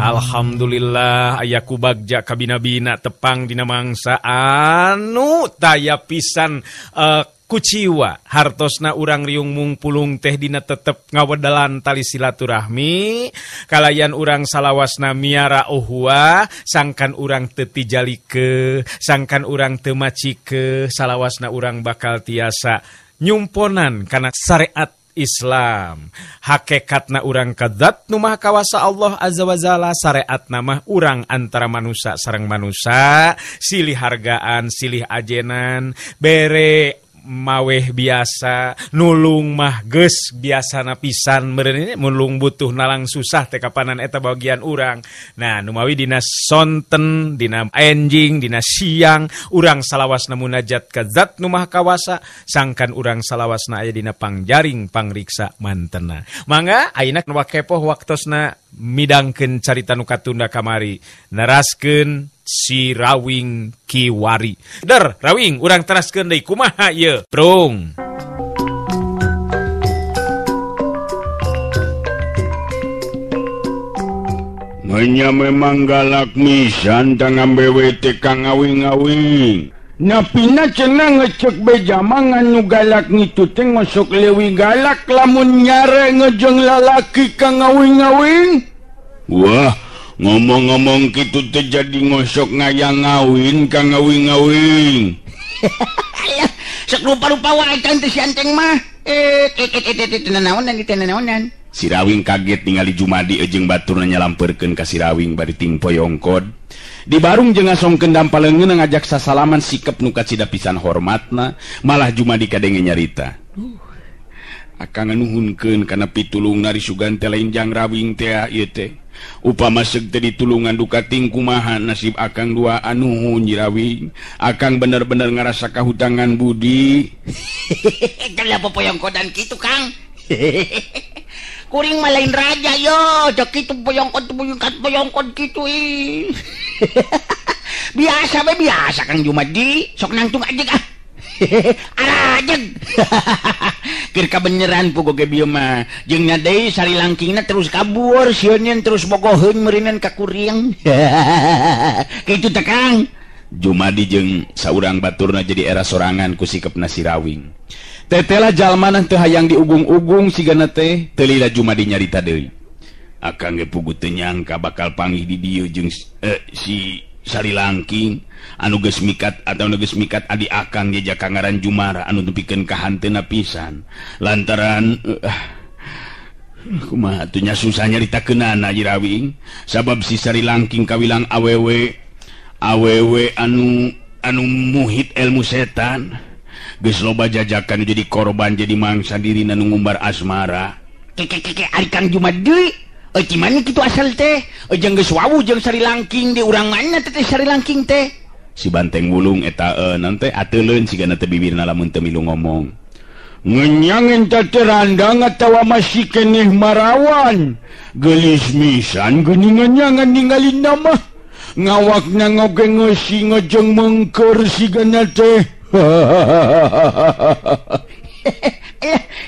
Alhamdulillah aya ku bagja kabina-bina tepang dina mangsa anu taya pisan kuciwa hartosna urang riung mungpulung teh dina tetep ngawedalan tali silaturahmi kalayan urang salawasna miara uhwa sangkan urang teu tijalike sangkan urang teu macike salawasna urang bakal tiasa nyumponan kana syariat Islam. Hakikatna urang ka zat nu maha kawasa Allah azza wa jalla, syariatna mah urang antara manusia sareng manusia, silih hargaan, silih ajenan, bere maweh biasa, nulung mah geus biasana pisan meureun nulung butuh nalang susah teh kapanan eta bagian urang. Nah, numawi dina sonten, dina enjing, dina siang urang salawasna munajat ka zat nu maha kawasa, sangkan urang salawasna aya dina pangjaring pangriksa mantena. Mangga ayeuna nu kepoh waktosna midangkeun carita nu katunda kamari, neraskeun si Rawing Kiwari. Der, Rawing, urang teraskeun deui kumaha ieu? Prung. Nya memang galak misan tangan BWT kang ngawing-ngawing. Napina cenah ngecek beja mangan nu galak ngitu teh ngosok leuwih galak lamun nyare ngejeng lalaki kang ngawing-ngawing. Wah, ngomong-ngomong kitu teh jadi ngosok ngayang ngawin kang ngawing-ngawing. Sok rupa-rupa wae kan teh si Anteng mah. Naonan naonan. Si Rawing kaget ningali Jumadi jeung baturna nyalampeurkeun ka si Rawing bari tingpoyongkod. Di barung jeung ngasongkeun dampaleungeun ngajak sasalaman sikep nu kacida pisan hormatna, malah Jumadi kadenge nyarita. Akang nuhunkeun kana pitulungna ri sugan teh lain jang Rawing teh ieu teh. Upama seug teh ditulungan duka ting kumaha nasib akang dua anuhun Nyi Rawing. Akang bener-bener ngarasa kahutangan budi. Kalau popoyongkodan kitu Kang. Kuring mah lain raja yo, cek kitu poyongkod poyongkod kitu ih. Biasa we biasa Kang Jumadi, sok nangtung aja ah. Arajeg. Keur kabeneran pugo ge bieu mah. Jeung nya deui sari langkingna terus kabur, sieun terus bogoheun meureunan ka kuring. Kitu teh Kang. Jumadi jeung saurang baturna jadi era sorangan ku sikepna si Rawing. Tetela jalmana teu hayang diugung-ugung sigana teh, teu lila Jumadi nyarita deui. Akang ge pugu teu nyangka bakal panggih di dieu jeung si Sari Langking anu geus mikat atau nu geus mikat adi akang jejak kangaran Jumara anu nepikeun ka hanteuna pisan. Lantaran kumaha atuh nya susah nyaritakeunana Nyi Rawing, sabab si Sari Langking kawilang awewe awewe anu anu muhit ilmu setan. Geus loba jajakan jadi korban jadi mangsa dirina nu ngumbar asmara. Keke ari Kang Jumadi euy mana kitu asal teh? Jeung geus wawuh jeung Sari Langking di urang mana teh Sari Langking teh? Si Banteng Wulung eta naon teh ateuleun sigana teh bibirna lamun teu milu ngomong. Ngenyang eta teh randang atawa masih keneh marawan. Geulis misan geuning ngenyangan ningali mah. Ngawakna ngoge ngeusi ngejeng mengker sigana teh.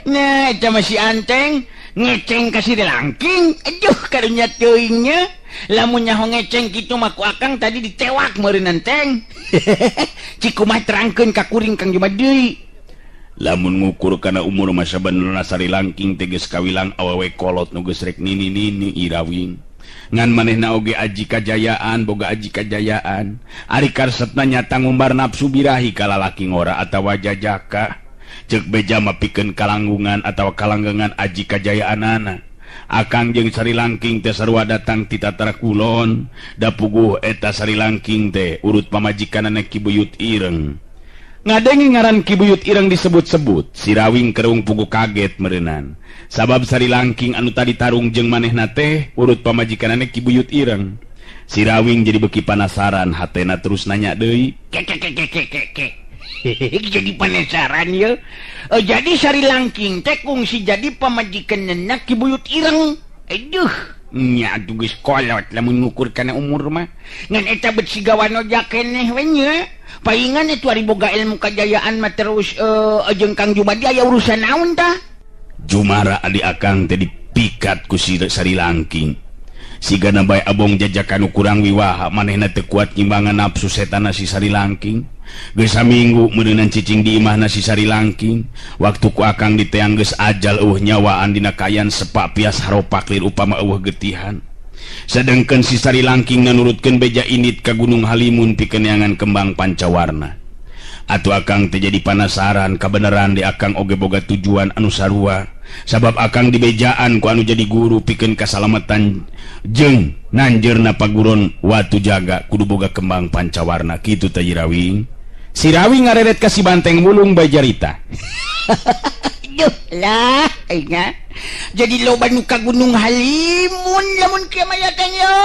Nah, eta mah si Anteng ngeceng ka si Langking. Aduh, karunya teuing nya. Lamun nyaho ngeceng kitu mah ku akang tadi ditewak meureun Anteng. Cik kumaha terangkeun ka kuring Kang Jumadi. Lamun ngukur kana umur mah sabenerna Sari Langking teh geus kawilang awewe kolot nu geus rek nini-nini Irawing. Ngan manehna oge aji kajayaan boga aji kajayaan. Ari karesepna nyata ngumbar nafsu birahi ka lalaki ngora atawa jajaka. Ceuk beja mah pikeun kalanggungan atawa kalanggengan aji kajayaanana. Akang jeung Sari Langking teh sarua datang ti Tatara Kulon, da puguh eta Sari Langking teh urut pamajikanana Ki Buyut Ireng. Ngadenge ngaran Ki Buyut Ireng disebut-sebut, si Rawing kerung puguh kaget meureunan. Sabab Sari Langking anu tadi tarung jeung manehna teh urut pamajikanana Ki Buyut Ireng. Si Rawing jadi beuki panasaran, hatena terus nanya deui. Ke ke ke ke ke ke. Jadi penasaran ya. Jadi Sari Langking teh kungsi jadi pamajikanana Ki Buyut Ireng. Aduh, nya atuh geus kolot lamun ngukur kana umur mah. Ngan eta bet siga wanoja keneh we nya. Paingan itu ari boga ilmu kajayaan mah terus jeung Kang Jumadi aya urusan naon tah? Jumara adi akang teh dipikat ku si Sari Langking. Sigana bae abong jajakan nu kurang wiwaha manehna teu kuat ngimbangan nafsu setanna si Sari Langking. Geus saminggu meureunan cicing di imahna si Sari Langking. Waktu ku akang diteang geus ajal eueuh nyawaan dina kayan sepak pias haropak lir upama eueuh getihan. Sedengkeun si Sari Langking nanurutkeun beja indit ka Gunung Halimun pikeun neangan kembang pancawarna. Atuh akang teh jadi panasaran kabeneran di akang oge boga tujuan anu sarua. Sabab akang dibejaan ku anu jadi guru pikeun kasalamatan jeung nanjeurna paguron watu jaga kudu boga kembang pancawarna kitu teh Yirawing. Si Rawing ngareret ka si Banteng Wulung bae jarita. Duh lah aingna. Jadi loba nu ka Gunung Halimun lamun kieu mah ya teh yo.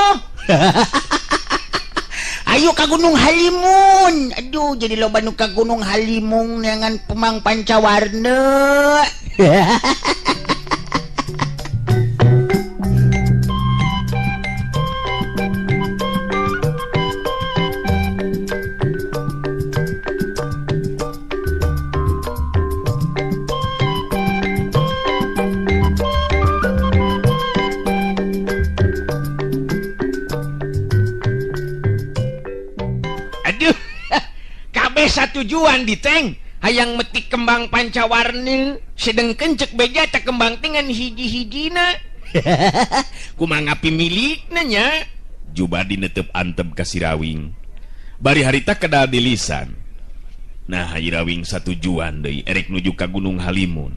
Ayo ka Gunung Halimun. Aduh, jadi loba nu ka Gunung Halimun neangan kembang pancawarna. Tujuan diteng hayang metik kembang pancawarna sedengkeun cek beja teh kembang teh ngan hiji-hijina. Kumaha ngapi milikna nya. Jumadi netep antep ka si Rawing bari harita kedal di lisan. Nah Rawing satujuan deui erek nuju ka Gunung Halimun.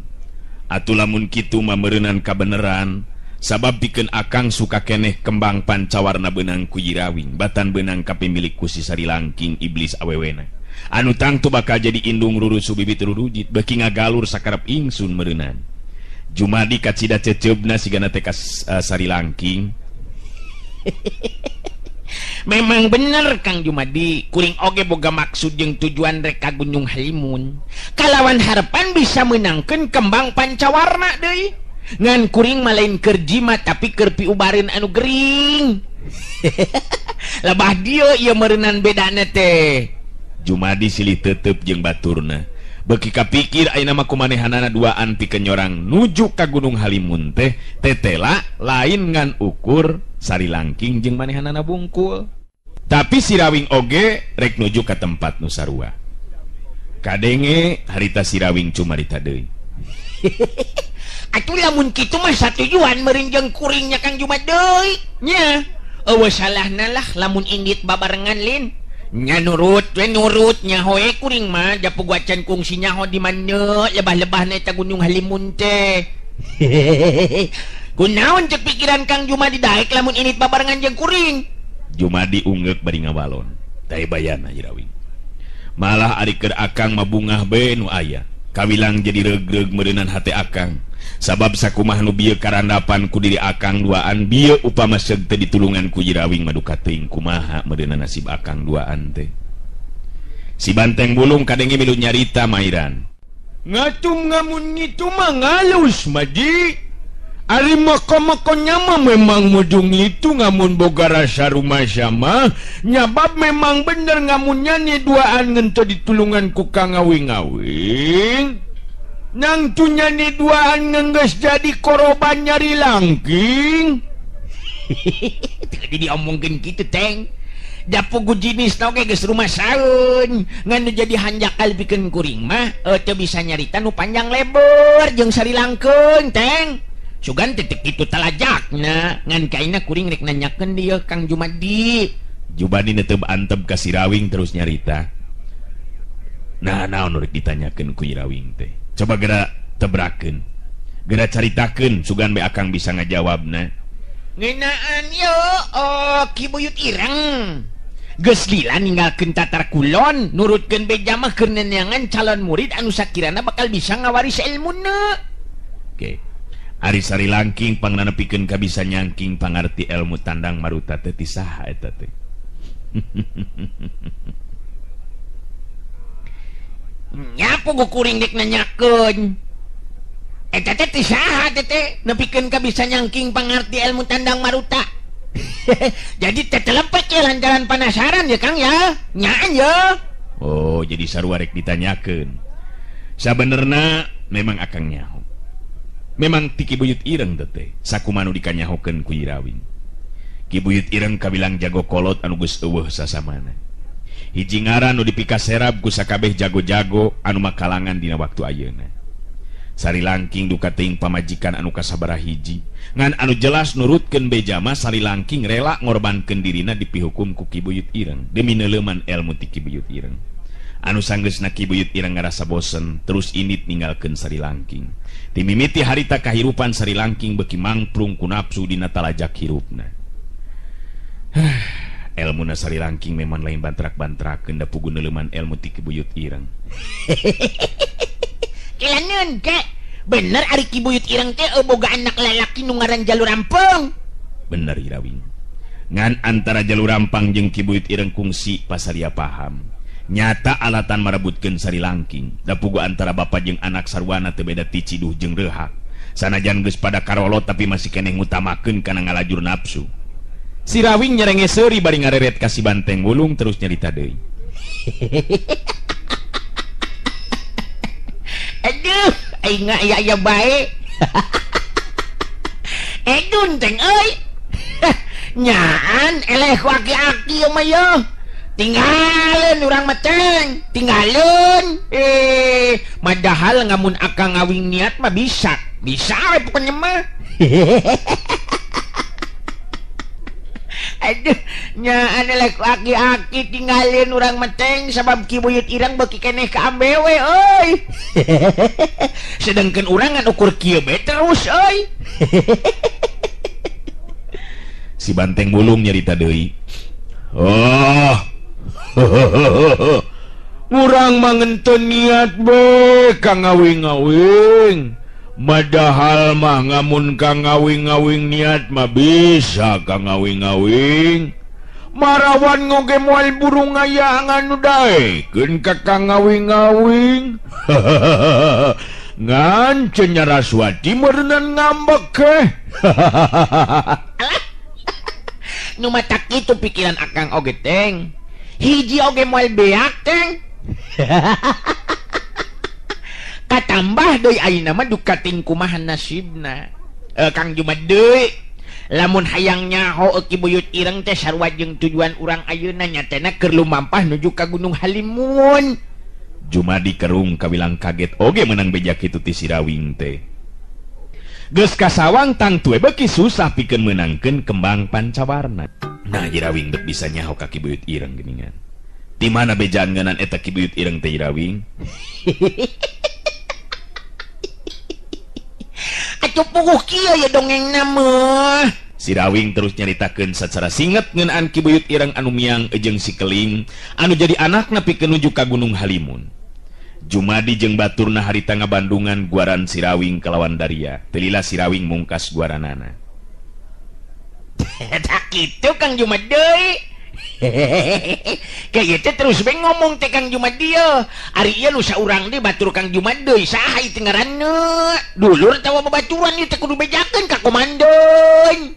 Atuh lamun kitu mah meureunan kabeneran sabab pikeun akang suka keneh kembang pancawarna beunang ku Yirawing batan beunang ka pimilik ku si Sari Langking iblis awewena. Anu tangtu bakal jadi indung rurusu bibit rurujit beki ngagalur sakarep ingsun meureunan. Jumadi kacida ceceubna sigana teh ka Sari Langking. Memang bener Kang Jumadi, kuring oge boga maksud jeung tujuan rek ka Gunung Halimun. Kalawan harapan bisa meunangkeun kembang pancawarna deui. Ngan kuring mah lain keur jimat tapi keur piubareun anu gering. Lebah dieu ieu meureunan bedana teh. Jumadi silih tetep jeung baturna. Beki kapikir ayeuna mah kumanehanana duaan pikeun nyorang nuju ka Gunung Halimun teh tetela lain ngan ukur Sari Langking jeung manehanana bungkul. Tapi si Rawing oge rek nuju ka tempat nu sarua. Kadenge harita si Rawing cumarita deui. Atuh lamun kitu mah satujuan meureun jeung kuringnya Kang Jumadi deui nya. Eueuh salahna lah lamun indit babarengan lin. Nya nurut we nurut nyaho we kuring mah japu guacan kungsi nyaho di mana lebah-lebahna eta Gunung Halimun teh. Kunaon cek pikiran Kang Jumadi daek lamun indit babarengan jeung kuring. Jumadi ungeuk bari ngawalon. Teh bayana Yirawing. Malah ari keur akang mah bungah be nu aya. Kawilang jadi reug-reug meureunan hate akang. Sabab sakumaha nu bieu karandapan ku diri akang duaan bieu upama seug teu ditulungan ku Yirawing maduka teuing kumaha meureunna nasib akang duaan teh. Si Banteng Bulung kadenge milu nyarita mairan. Ngatum ngamun ngitu mah ngalus maji. Ari moko-moko nyama memang mujung itu ngamun boga rasa rumah sama nyabab memang bener ngamunnya nih duaan ngenteu ditulungan ku Kang Awing-awing. Nang tunya nih duaan ngenggeus jadi koroban nyari langking. Jadi diomongkeun kitu teng. Japu gujinis oge geus rumah saeun ngan nu jadi hanjakal pikeun kuring mah teu bisa nyarita nu panjang lebar jeung Sari Langkeun teng. Sugan titik itu talajakna ngan kaina kuring rek nanyakeun dieu Kang Jumadi. Jumadi netep antep ka si Rawing terus nyarita. Nah naon rek ditanyakeun ku Rawing teh. Coba geura tebrakeun. Geura caritakeun sugan be akang bisa ngajawabna. Ngeunaan yo oh, Ki Buyut Ireng. Geus lila ninggalkeun Tatar Kulon nurutkeun beja mah keur neneangan calon murid anu sakirana bakal bisa ngawaris ilmuna. Oke. Ari Sari Langking pangnanepikeun ka bisa nyangking pangarti ilmu tandang maruta teh ti saha eta teh. Nyapu kuring dek nanyakeun. Eta teh ti saha teh teh nepikeun ka bisa nyangking pangarti ilmu tandang maruta. Jadi teh telepek ya lantaran penasaran ya Kang ya. Nyaan ya. Oh, jadi sarua rek ditanyakeun. Sabenerna memang akang nyaho. Memang tiki Buyut Ireng teh sakumanu dikanyahokeun ku Yirawing. Ki Buyut Ireng kabilang jago kolot anu geus eueuh sasamana. Hiji ngaran nu dipikaserab ku sakabeh jago-jago anu makalangan dina waktu ayeuna. Sari Langking duka teuing pamajikan anu kasabaraha hiji. Ngan anu jelas nurutkeun beja mah Sari Langking rela ngorbankeun dirina dipihukum ku Ki Buyut Ireng demi neuleuman elmu ti Ki Buyut Ireng. Anu sanggeusna Ki Buyut Ireng ngarasa bosen terus indit ninggalkeun Sari Langking. Timimiti harita kahirupan Sari Langking beuki mangprung ku nafsu dina talajak hirupna. Elmuna Sari Langking memang lain bantrak-bantrakeun da pugu neuleuman elmu ti Ki Buyut Ireng. Kilaneun kek, bener ari Ki Buyut Ireng teh boga anak lalaki nu ngaran Jalur Rampang. Bener Irawing. Ngan antara Jalur Rampang jeung Ki Buyut Ireng kungsi pasaria paham. Nyata alatan marebutkeun Sari Langking. Da pugu antara bapa jeung anak sarwana teu beda ti ciduh jeung reuhak. Sanajan geus pada karolot tapi masih keneh ngutamakeun kana ngalajur nafsu. Si Rawing nyerenge seuri bari ngareret ka si Banteng Wulung terus nyarita deui. Aduh, aing aya-aya bae. Edun teng euy. Nyaan eleh ku aki-aki ieu mah yeuh. Tinggaleun urang mah teng, tinggaleun. Padahal ngamun akang ngawing niat mah bisa. Bisa we pokoknya mah. Aduh, nyaan eleh ku aki-aki tinggaleun urang mah teng sabab Ki Buyut Ireng beuki keneh ka ambewe euy. Sedangkan urang ngan ukur kieu bae terus euy. Si Banteng Wulung nyarita deui. Oh. Urang mah ngenteu niat be ka ngawing-ngawing. Padahal mah ngamun ka ngawing-ngawing niat mah bisa ka ngawing-ngawing. Marawan ngoge moal burung aya anu daekeun ka ngawing-ngawing. Ngan Cenah Nyaraswati meureunnan ngambek ke. Alah. Nu matak kitu pikiran akang oge teng. Hiji oge moal beak teng. Katambah deui ayeuna mah duka ting kumaha nasibna. Kang Jumat deui lamun hayang nyaho Ki Buyut Ireng teh sarua jeung tujuan urang ayeuna nyatana keur lumampah nuju ka Gunung Halimun. Jumadi kerung kawilang kaget oge menang beja kitu ti si Rawing teh. Geus kasawang tangtu we beuki susah pikeun meunangkeun kembang pancawarna. Nah Irawing bet bisa nyaho ka Ki Buyut Ireng geuningan. Di mana bejaan ngeunan eta Ki Buyut Ireng teh Irawing? Atuh puguh kieu ya dongengna mah. Si Rawing terus nyaritakeun sacara singet ngeunaan Ki Buyut Ireng anu miang jeung si Keling anu jadi anakna pikeun nuju ka Gunung Halimun. Jumadi jeung baturna harita ngabandungan guaran si Rawing kalawan Daria. Telila si Rawing mungkas guaranana. Tak kitu Kang Jumadi deui. Kayak teh terus be ngomong teh Kang Jumadi ye. Ari ieu nu saurang deui batur Kang Jumadi deui saha ieu teh ngaranna? Dulur tawa babaturan ieu teh kudu bejakeun ka komandan.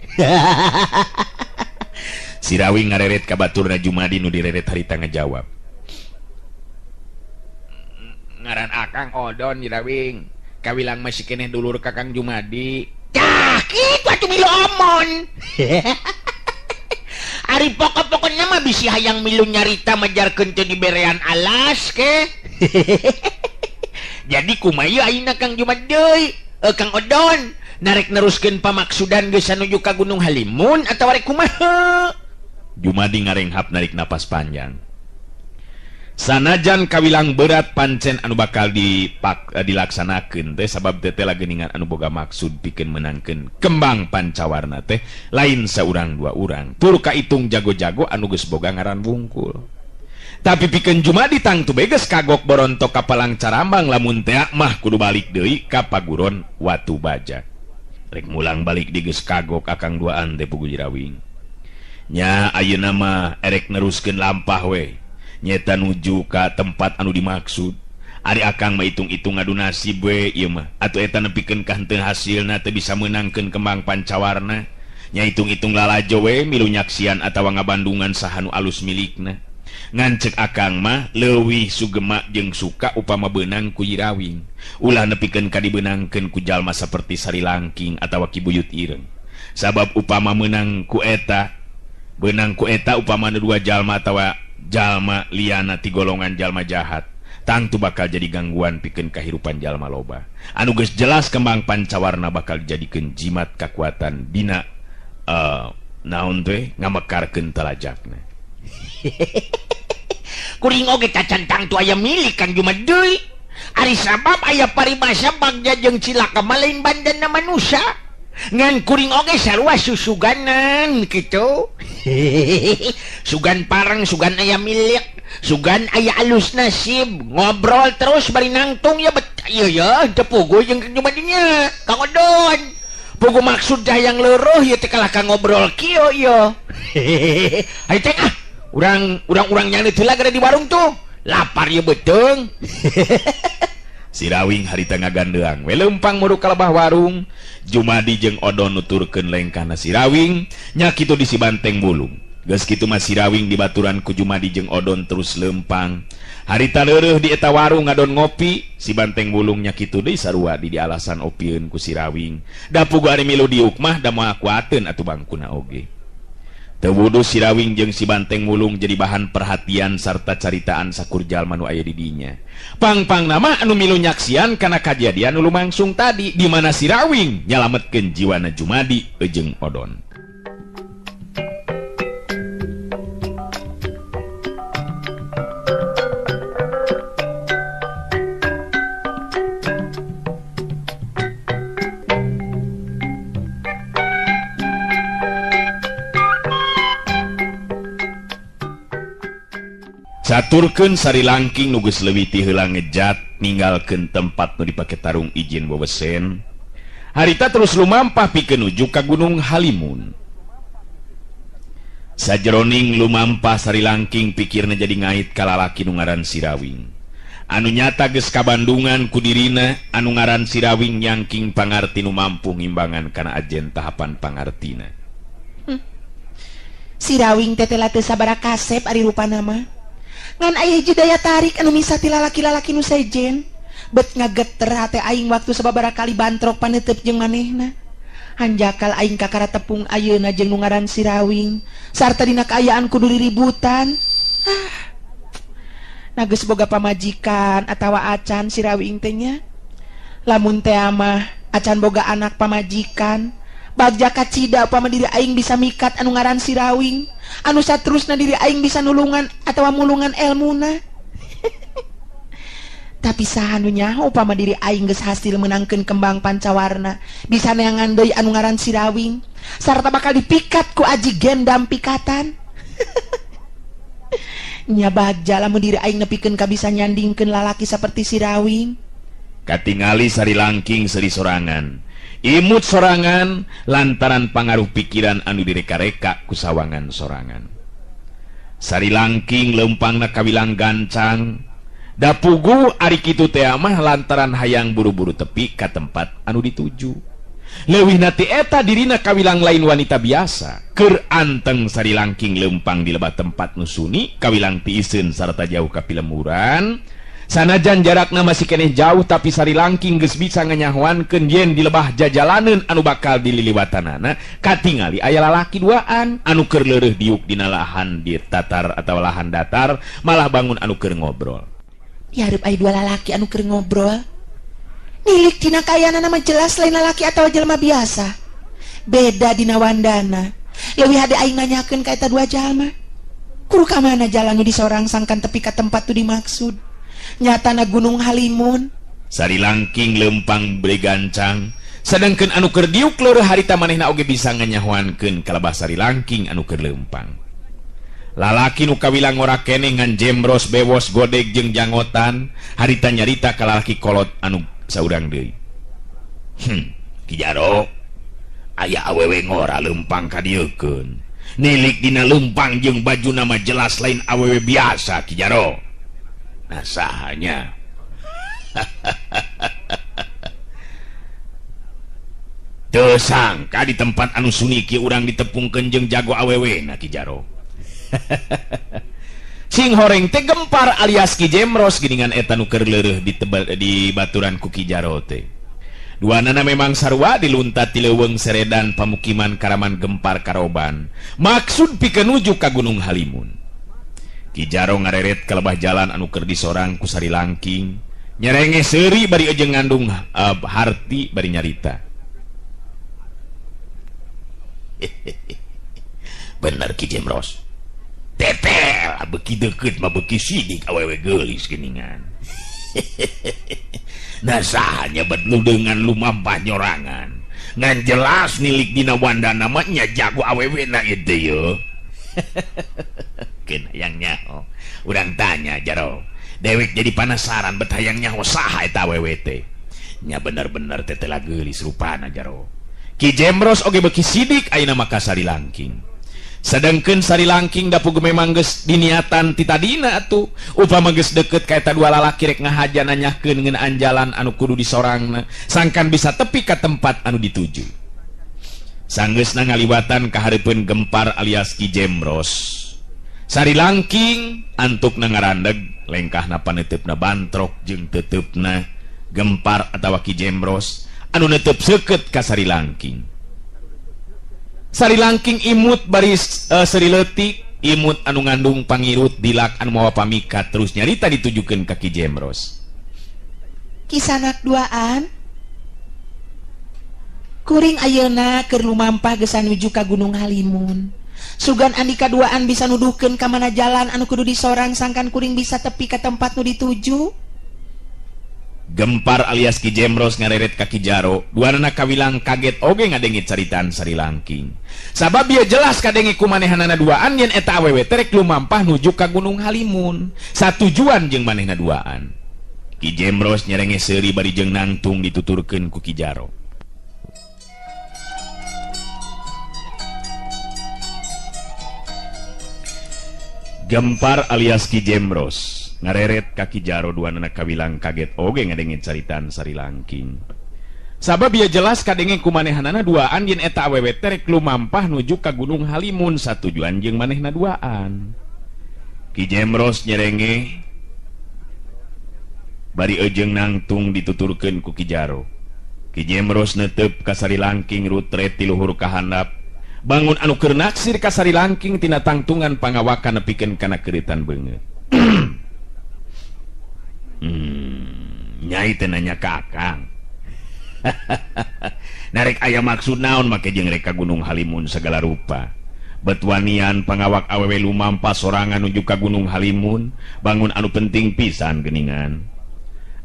Si Rawing ngareret ka baturna Jumadi nu direret harita ngajawab. Ngaran akang Odon Rawing. Kawilang masih keneh dulur ka Kang Jumadi. Tah kitu atuh milu omon. Ari pokok-pokoknya mah bisi hayang milu nyarita majarkeun teu diberean alas ke. Jadi kumaha ayeuna Kang Jumadi deui? Kang Odon narek neruskeun pamaksudan geus nuju ka Gunung Halimun atawa rek kumaha? Jumadi ngarenghap narik napas panjang. Sanajan kawilang berat pancen anu bakal dilaksanakeun teh sabab teh lageuningan anu boga maksud pikeun menangkeun kembang pancawarna teh lain saurang dua urang tur kaitung jago-jago anu geus boga ngaran wungkul. Tapi pikeun Jumadi tangtu bae geus kagok borontok ka Palang Carambang lamun teh mah kudu balik deui ka Paguron Watu Baja. Rek mulang balik di geus kagok akang duaan teh pugu Jirawing. Nya ayeuna mah erek neruskeun lampah we. Nyeta nuju ka tempat anu dimaksud. Ari akang mah hitung-hitung ngadu nasib we ieu mah. Atuh eta nepikeun ka henteu hasilna teu bisa meunangkeun kembang pancawarna. Nya hitung-hitung lalajo we milu nyaksian atawa ngabandungan saha nu alus milikna. Ngan ceuk akang mah leuwih sugema jeung suka upama beunang ku Jirawing. Ulah nepikeun ka dibeunangkeun ku jalma saperti Sari Langking atawa Ki Buyut Ireng. Sabab upama meunang ku eta Beunang ku eta upamana dua jalma atawa jalma liana ti golongan jalma jahat, tangtu bakal jadi gangguan pikeun kahirupan jalma loba. Anu geus jelas kembang pancawarna bakal dijadikeun jimat kakuatan dina naon teh ngamekarkeun talajakna. Kuring oge tacan tangtu aya milik Kang Jumadi. Ari sabab aya paribasa bagja jeung cilaka mah lain bandana manusia. Ngan kuring oge sarua susuganan kitu. Sugan pareng, sugan aya milik, sugan aya alus nasib, ngobrol terus bari nangtung ya bet ieu ya teu puguh jeung Kang Jumadinya. Kang Odon. Puguh maksud hayang leuruh ieu teh kalah ka ngobrol kieu ieu. Hayu teh ah. Urang-urang nyari heula gara di warung tuh. Lapar ieu beuteung. Sirawing harita ngagandeang we leumpang muru ka lebah warung. Jumadi jeung Odon nuturkeun lengkahna Sirawing nya kitu di si Banteng Wulung. Geus kitu mah Sirawing dibaturan ku Jumadi jeung Odon terus leumpang. Harita leureuh di eta warung ngadon ngopi, si Banteng Wulung nya kitu deui sarua di alasan opieun ku Sirawing. Da puguh ari milu diuk mah da moal kuateun atuh bangkuna oge. Teu wuduh Sirawing jeung si Banteng Wulung jadi bahan perhatian sarta caritaan sakur jalma nu aya di dinya. Pang-pang nama anu milu nyaksian kana kajadian nu lumangsung tadi di mana Sirawing nyalametkeun jiwana Jumadi jeung Odon. Caturkeun sari langking nu geus leuwih ti heula ngejat ninggalkeun tempat nu dipake tarung izin wewesen. Harita terus lumampah pikeun nuju ka Gunung Halimun. Sajeroning lumampah sari langking pikirna jadi ngait ka lalaki nu ngaran Sirawing. Anu nyata geus kabandungan ku dirina anu ngaran Sirawing nyangking pangarti nu mampu ngimbangan kana ajen tahapan pangartina. Sirawing teh teh teu sabaraha kasep ari rupana mah. Ngan aya hiji daya tarik anu misa ti lalaki-lalaki nu sejen. Bet ngageter hate aing waktu sababaraha kali bantrok paneuteub jeung manehna. Hanjakal aing kakara tepung ayeuna jeung nu ngaran Sirawing sarta dina kaayaan kudu riributan. Ah. Nah geus boga pamajikan atawa acan Sirawing teh nya. Lamun teh mah acan boga anak pamajikan, bagja kacida upama diri aing bisa mikat anu ngaran Sirawing, anu saterusna diri aing bisa nulungan atawa mulungan elmuna. Tapi saha nu nyaho upama diri aing geus hasil menangkeun kembang pancawarna, bisa neangan deui anu ngaran Sirawing sarta bakal dipikat ku aji gendam pikatan. Nya bagja lamun diri aing nepikeun ka bisa nyandingkeun lalaki saperti Sirawing. Katingali sari langking seri sorangan, imut sorangan lantaran pangaruh pikiran anu direka-reka ku sawangan sorangan. Sari langking leumpangna kawilang gancang. Da puguh ari kitu teh mah lantaran hayang buru-buru tepi ka tempat anu dituju. Leuwihna ti eta dirina kawilang lain wanita biasa. Keur anteng sari langking leumpang di lebah tempat nu suni kawilang tiiseun sarta jauh ka pilemburan. Sanajan jarakna masih keneh jauh tapi sari langking geus bisa nganyahoankeun yen di lebah jajalaneun anu bakal dililiwatanana katingali aya lalaki duaan anu keur leureuh diuk dina lahan di tatar atawa lahan datar malah bangun anu keur ngobrol. Dihareup aya dua lalaki anu keur ngobrol. Nilik dina kayaanana mah jelas lain lalaki atawa jelema biasa. Beda dina wandana. Leuwih hade aing nanyakeun ka eta dua jalma. Kudu ka mana jalan nu disorangsangkan tepi ka tempat tu dimaksud. Nyatana Gunung Halimun. Sari langking lempang bregancang, sedangkeun anu keur diuk leureun harita manehna oge bisa nganyahoankeun ka lebah sari langking anu keur lempang. Lalaki nu kawilang ngora keneh ngan jembros bewos godeg jeung jangotan, harita nyarita ka lalaki kolot anu saurang deui. Ki Jaro, aya awewe ngora lempang ka dieukeun. Nilik dina lempang jeung bajuna mah jelas lain awewe biasa Ki Jaro. Nah sahanya. Teu sangka di tempat anu suniki urang ditepungkeun jeung jago awewe na Ki Jaro. Sing horeng teh gempar alias Ki Jemros geuningan eta nu keur leureuh di baturan ku Ki Jaro teh. Duanana memang sarua diluntat ti leuweung Seredan pamukiman Karaman Gempar Karoban. Maksud pikeun nuju ka Gunung Halimun. Ki Jaro ngareret ka lebah jalan anu keur disorang ku Sari Langking. Nyerenge seuri bari ejeng ngandung harti bari nyarita. Bener Ki Jemros. Tetel beuki deukeut mah beuki sidik awewe geulis geuningan. Nah sahanya betlu dengan lumampah nyorangan. Ngan jelas nilik dina wandana mah nya jago awewe na itu yo. Keun hayang nyaho. Urang tanya Jaro. Dewek jadi penasaran bet hayang nyaho saha eta awewe teh. Nya bener-bener tetela geulis rupana Jaro. Ki Jemros oge beuki sidik ayeuna mah ka Sari Langking. Sedangkan Sari Langking dapu memang geus diniatan ti tadina atuh. Upama geus deukeut ka eta dua lalaki rek ngahaja nanyahkeun ngeunaan jalan anu kudu disorangna, sangkan bisa tepi ka tempat anu dituju. Sanggeusna ngaliwatan ka hareupeun Gempar alias Ki Jemros. Sari Langking antukna ngarandeg, lengkahna paneuteup bantrok jeung teuteupna Gempar atawa Ki Jemros anu neuteub seukeut ka Sari Langking. Sari Langking imut baris seri leutik, imut anu ngandung pangirut dilak anu mawa pamikat terus nyarita ditujukeun ka Ki Jemros. Kisanak duaan kuring ayeuna keur lumampah geus nuju ka Gunung Halimun. Sugan andika duaan bisa nuduhkeun ka mana jalan anu kudu disorang sangkan kuring bisa tepi ka tempat nu dituju. Gempar alias Ki Jemros ngareret ka Ki Jaro, duanana kawilang kaget oge ngadenge caritaan Sari Langking. Sabab ieu jelas kadenge ku manehanana duaan yen eta awewe teh rek lumampah nuju ka Gunung Halimun. Satujuan jeung manehna duaan. Ki Jemros nyerenge seuri bari jeung nangtung dituturkeun ku Ki Jaro. Gempar alias Ki Jemros ngareret ka Ki Jaro, duanana kawilang kaget oge ngadenge caritaan Sari Langking. Sabab ieu jelas kadenge ku manehanana duaan yen eta awewe teh rek lumampah nuju ka Gunung Halimun satujuan jeung manehna duaan. Ki Jemros nyerenge bari ejeung nangtung dituturkeun ku Ki Jaro. Ki Jemros netep ka Sari Langking rutret ti luhur ka handap. Bangun anu keur naksir ka Sari Langking tina tangtungan pangawakan nepikeun kana keuritan beungeut. Nyai teh nanya ka akang. Narek aya maksud naon make jeung rek ka Gunung Halimun segala rupa. Betuanian pangawak awewe lumampah sorangan nuju ka Gunung Halimun, bangun anu penting pisan geuningan.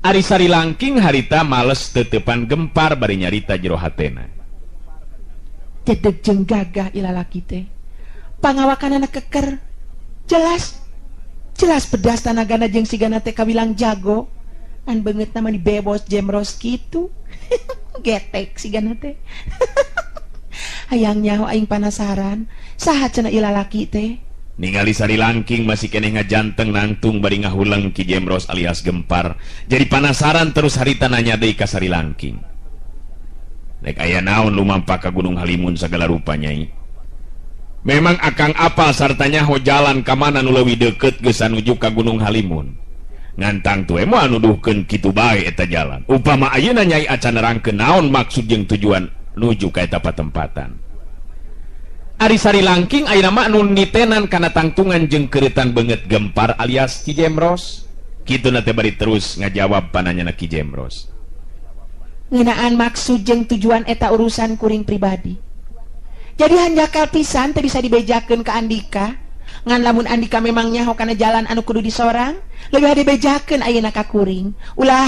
Ari Sari Langking harita males teuteupan Gempar bari nyarita jero hatena. Dedeg jeung gagah ilalaki teh. Pangawakanana keker. Jelas jelas pedas tanagana jeung sigana teh kawilang jago. An beungeutna mah dibebos Jemros kitu. Getek sigana teh. Hayang nyaho aing panasaran, saha cenah ilalaki teh? Ningali Sari Langking masih keneh ngajanteng nangtung bari ngahuleng Ki Jemros alias Gempar. Jadi panasaran terus harita nanya deui ka Sari Langking. Rek aya naon lumampah ka Gunung Halimun sagala rupa nyai. Memang akang apal sarta nyaho jalan ka mana nu leuwih deukeut geus nuju ka Gunung Halimun. Ngantang tuh moal nuduhkeun kitu bae eta jalan. Upama ayeuna nyai acan nerangkeun naon maksud jeung tujuan nuju ka eta patempatan. Ari Sari Langking ayeuna mah nu nitenan kana tangtungan jeung keureutan beungeut Gempar alias Ki Jemros. Kituna teh bari terus ngajawab pananyana Ki Jemros. Ngeunaan maksud jeung tujuan eta urusan kuring pribadi. Jadi hanjakal pisan teu bisa dibejakeun ka andika. Ngan lamun andika memang nyaho kana jalan anu kudu disorang, leuwih dibejakeun ayeuna ka kuring. Ulah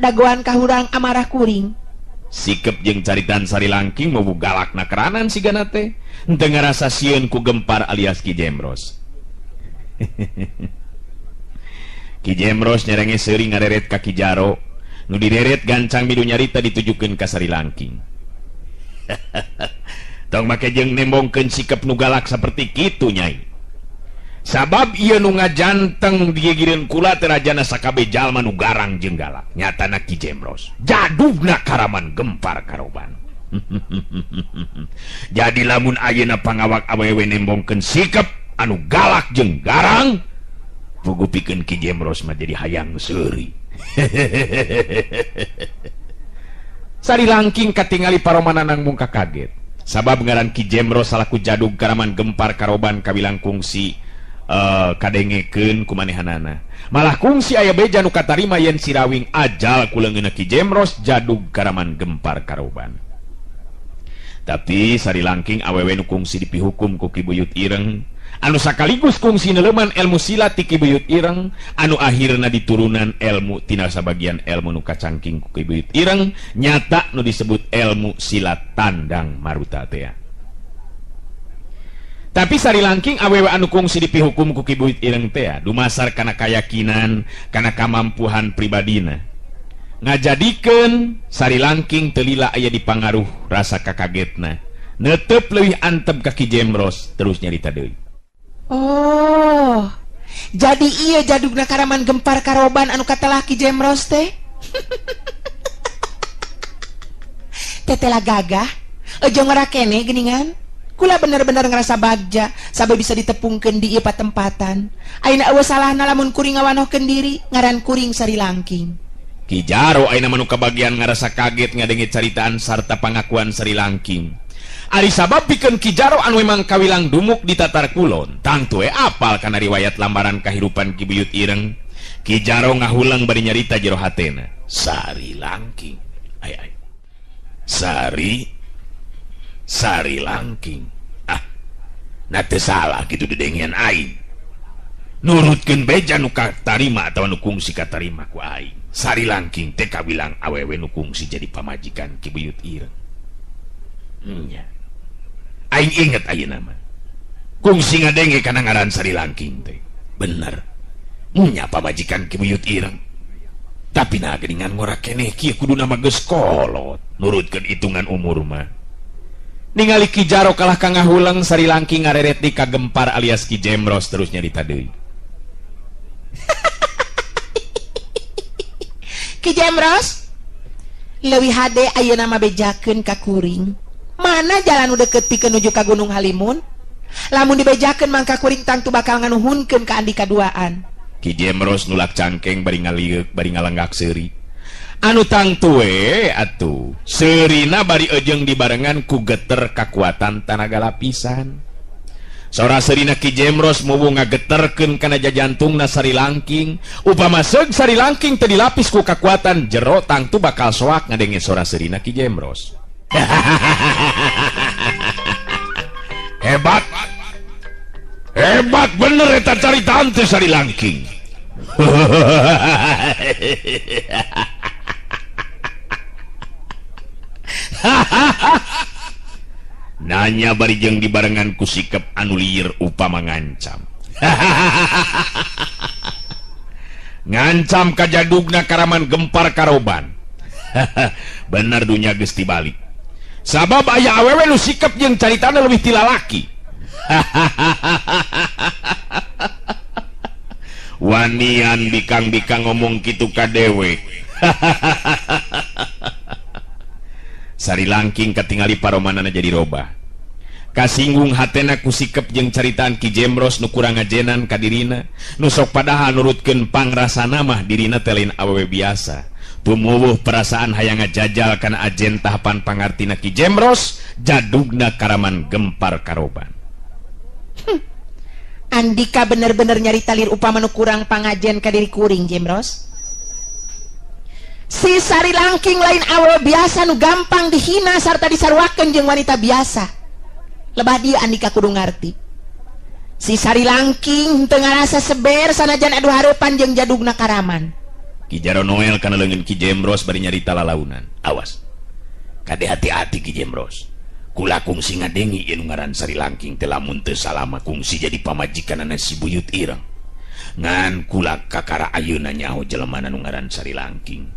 dagoan ka hurang amarah kuring. Sikep jeung caritan Sari Langking mau galakna keranan sigana teh. Henteu ngarasa sieun ku Gempar alias Ki Jemros. Ki Jemros nyerenge seuri ngareret ka Ki Jaro. Nu dideret gancang milu nyarita ditujukeun ka Sari Langking. Tong make jeung nembongkeun sikep nu galak saperti kitu nyai. Sabab ieu nu ngajanteng digigireun kula teh rajana sakabeh jalma nu garang jeung galak. Nyatana Ki Jemros jadugna Karaman Gempar Karoban. Jadi lamun ayeuna pangawak awewe nembongkeun sikep anu galak jeung garang, pugu pikeun Ki Jemros mah jadi hayang seuri. Sari Langking katingali paromananang mungka kaget. Sabab ngaran Ki Jemros salaku jadug Karaman Gempar Karoban kawilang kungsi kadengekeun ku manehanana. Malah kungsi aya beja nu katarima yen si Rawing ajal ku leungeunna Ki Jemros jadug Karaman Gempar Karoban. Tapi Sari Langking awewe nu kungsi dipihukum ku Ki Buyut Ireng, anu sakaligus kungsi neuleman ilmu silat ti Ki Buyut Ireng, anu akhirna diturunan ilmu tina sabagian ilmu nu kacangking ku Ki Buyut Ireng, nyata nu disebut ilmu silat Tandang Maruta tea. Tapi Sari Langking awewe anu kungsi dipihukum ku Ki Buyut Ireng tea dumasar kana kayakinan, kana kamampuhan pribadina. Ngajadikeun Sari Langking teu lila aya dipangaruh rasa kakagetna. Netep leuwih antep ka Ki Jemros terus nyarita deui. Oh, jadi iya jadugna Karaman Gempar Karoban anu katelah Ki Jemros teh. Tetela gagah, ejo ngarakene geuningan. Kula bener-bener ngerasa bagja sampai bisa ditepungkeun di ieu patempatan. Ayeuna eueuh salahna lamun kuring ngawanohkeun diri ngaran kuring Sari Langking. Ki Jaro ayeuna mah nu kabagian ngarasa kaget ngadenge caritaan sarta pangakuan Sari Langking. Ari sabab pikeun Ki Jaro anu memang kawilang dumuk di Tatar Kulon, tangtu we apal kana riwayat lambaran kahirupan Ki Buyut Ireng. Ki Jaro ngahulang bari nyarita jero hatena. Sari Langking. Ay ay. Sari Langking. Ah. Na teu salah kitu didengean aing. Nurutkeun beja nu katarima atawa nu kungsi katarima ku aing. Sari Langking teh kawilang awewe nu kungsi jadi pamajikan Ki Buyut Ireng. Nya. Aing inget ayeuna mah. Kungsi ngadenge kana ngaran Sari Langking teh. Bener. Nya pamajikan Ki Buyut Ireng. Tapi nah geuningan ngora keneh kieu kuduna mah geus kolot nurutkeun hitungan umur mah. Ningali Ki Jaro kalah ka ngahulang, Sari Langking ngareret di ka Gempar alias Ki Jemros terus nyarita deui. Ki Jemros leuwih hade ayeuna mah bejakeun ka kuring. Mana jalan nu deukeut pikeun nuju ka Gunung Halimun? Lamun dibejakeun mangka kuring tangtu bakal nganuhunkeun ka andika duaan. Ki Jemros nulak cangkeng bari ngalieuk bari ngalenggak seuri. Anu tangtu we atuh seurina bari ejeung dibarengan ku geter kakuatan tanaga lapisan. Sora seurina Ki Jemros muwu ngageterkeun kana jajantungna Sari Langking. Upama seug Sari Langking teu dilapis ku kakuatan jero tangtu bakal soak ngadenge sora seurina Ki Jemros. Hebat. Hebat bener eta caritaan teh Sari Langking. Nanya bari jeung dibarengan ku sikep anu lieur upama ngancam. Ngancam ka jadugna Karaman Gempar Karoban. Bener dunya geus tibalik. Sabab aya awewe nu sikep jeung caritana leuwih ti lalaki. Wanian bikang-bikang ngomong kitu ka dewek. Sari Langking katingali paromanana jadi robah. Kasinggung hatena ku sikep jeung caritaan Ki Jemros nu kurang ngajenan ka dirina, nu sok padahal nurutkeun pangrasana mah dirina teh lain awewe biasa. Tumuwuh perasaan hayang ngajajal kana ajen tahapan pangartina Ki Jemros, jadugna Karaman Gempar Karoban. Andika bener-bener nyarita lir upama nu kurang pangajen ka diri kuring Jemros. Si Sari Langking lain awewe biasa nu gampang dihina sarta disaruakeun jeung wanita biasa. Lebah dia andika kudu ngarti. Si Sari Langking teu ngarasa seber sanajan adu hareupan jeung jadugna Karaman. Ki Jaro Noel kana leungeun Ki Jemros bari nyarita lalaunan. Awas. Kade hati-hati Ki Jemros. Kula kungsi ngadengi ieu nu ngaran Sari Langking teh lamun teu salama kungsi jadi pamajikanana si Buyut Ireng. Ngan kula kakara ayeuna nyaho jelema nu ngaran Sari Langking.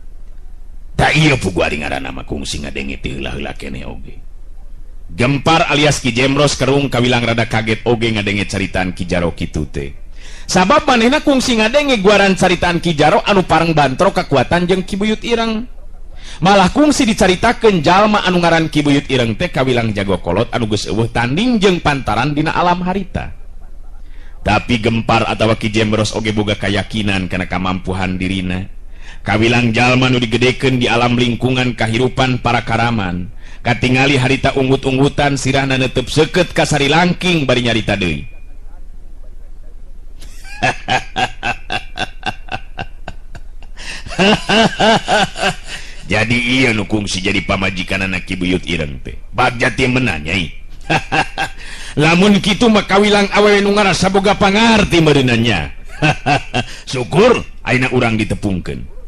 Tak iya pugu ari ngaranna mah kungsi ngadenge teh heula-heula keneh oge. Gempar alias Ki Jemros kerung kawilang rada kaget oge ngadenge caritaan Ki Jaro kitu teh. Sabab manehna kungsi ngadenge guaran caritaan Ki Jaro anu pareng bantrok kakuatan jeung Ki Buyut Ireng. Malah kungsi dicaritakeun jalma anu ngaran Ki Buyut Ireng teh kawilang jago kolot anu geus eueuh tanding jeung pantaran dina alam harita. Tapi Gempar atawa Ki Jemros oge boga kayakinan kana kamampuhan dirina. Kawilang jalma nu digedekeun di alam lingkungan kahirupan para karaman. Katingali harita unggut-unggutan sirahna netep seukeut ka Sari Langking bari nyarita deui. Jadi ieu nu kungsi jadi pamajikanana Ki Buyut Ireng teh. Bagja teh meunang nyai. Lamun kitu mah kawilang awewe nu ngarasa boga pangarti meureunna nya. Syukur ayeuna urang ditepungkeun.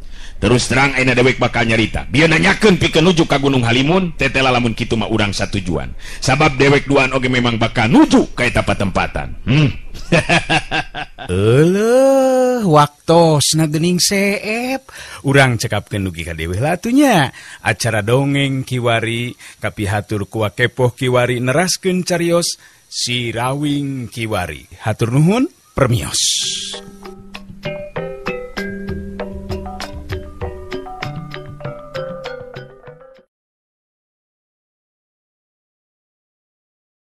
Terus terang ayeuna dewek bakal nyarita. Bieu nanyakeun pikeun nuju ka Gunung Halimun, tetela lamun kitu mah urang satujuan. Sabab dewek duaan oge memang bakal nuju ka eta patempatan. Euleuh, waktosna geuning seep. Urang cekapkeun dugi ka dewe lah atunya. Acara dongeng kiwari kapihatur ku Wakepoh kiwari neraskeun carios Sirawing Kiwari. Hatur nuhun, permios.